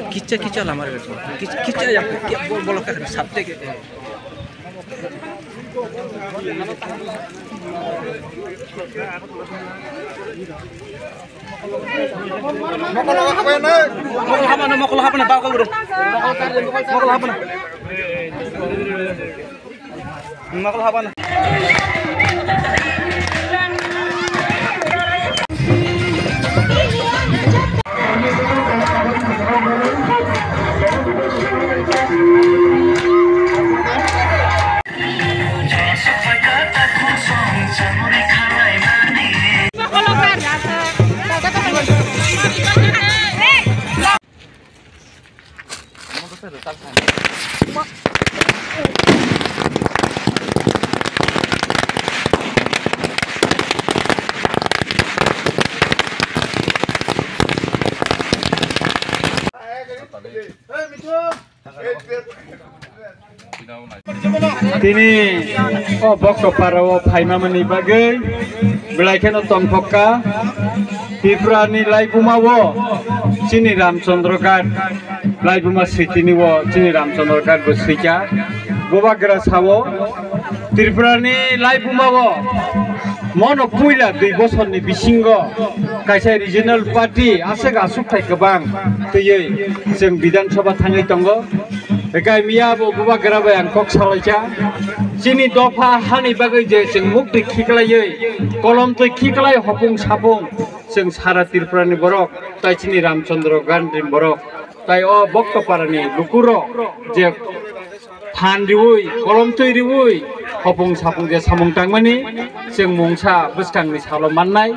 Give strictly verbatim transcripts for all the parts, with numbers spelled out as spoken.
Kicha kicha lamar kicha ya bolok sabte ke. Mokol habana, mokol habana, mokol habana. Tini o Boktopara o phaima mani bagwi belai kheno tongthokka. Tripura ni laibuma o chini Ramchandra Ghat, laibuma sitini o chini Ramchandra Ghat bo swikha. Bubagra sao Tripura ni laibuma o mono puila dui bosor ni bisingo kaisa regional party aswk aswk thai kwbang twiwi chwng Bidhan Sabha thangwi tongo. Hinkhe miya bo Bubagra bai ang kok salaikha. Chini dopha hani bagwi je chwng muk twi khiklaiwi, kolom twi khiklai hopung sapung chwng sara Tripura ni borok, tai chini Ramchandra Ghat ni borok, tai o Boktopara ni lukurok je phan riwi, kolom twi riwi, hopung sapung je samung tangmani chwng mungsa bwskang ni salo mannai.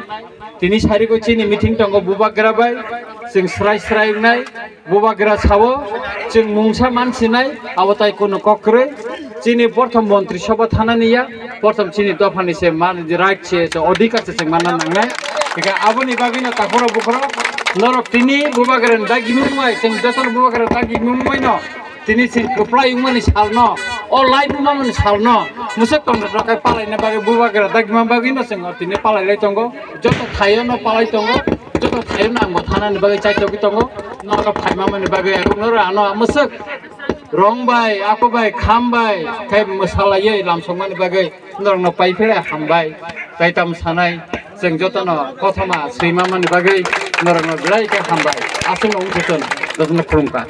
Tini sari ko chini meeting tongo Bubagra bai, chwng srai srai wngnai. Bubagra sao, chwng mungsa mansinai, abo tai kunu kok kwrwi. Chini prothom montri sabha thanani ya, prothom chini dophani se man, right se, se odhikar se chwng manna nangnai. Hinkhe aboni bagwino takhoro bukhoro norok tini Bubagra ni dagi mungmai, chwng jotono Bubagra dagi mungmaino tini chwng kwplai wngmani salno, o laibuma mani salno, mwswk tongthok khe palaina bagwi Bubagra dagima bagwino chwng tini palailai tongo. Joto thaio no palai tongo, joto thaio no ang bo thanani bagwi chaitogwi tongo. Norok phaima mani bagwi ang norok ano mwswk rong bai, ako bai, kham bai, khe mwsalaiwi lamsokmani bagwi norokno pai phele hambai. Tai tamo sanai, chwng jotono kothoma swima mani bagwi norokno belai khe hambai. Aswkno wngkhe chwng jotono khulumkha.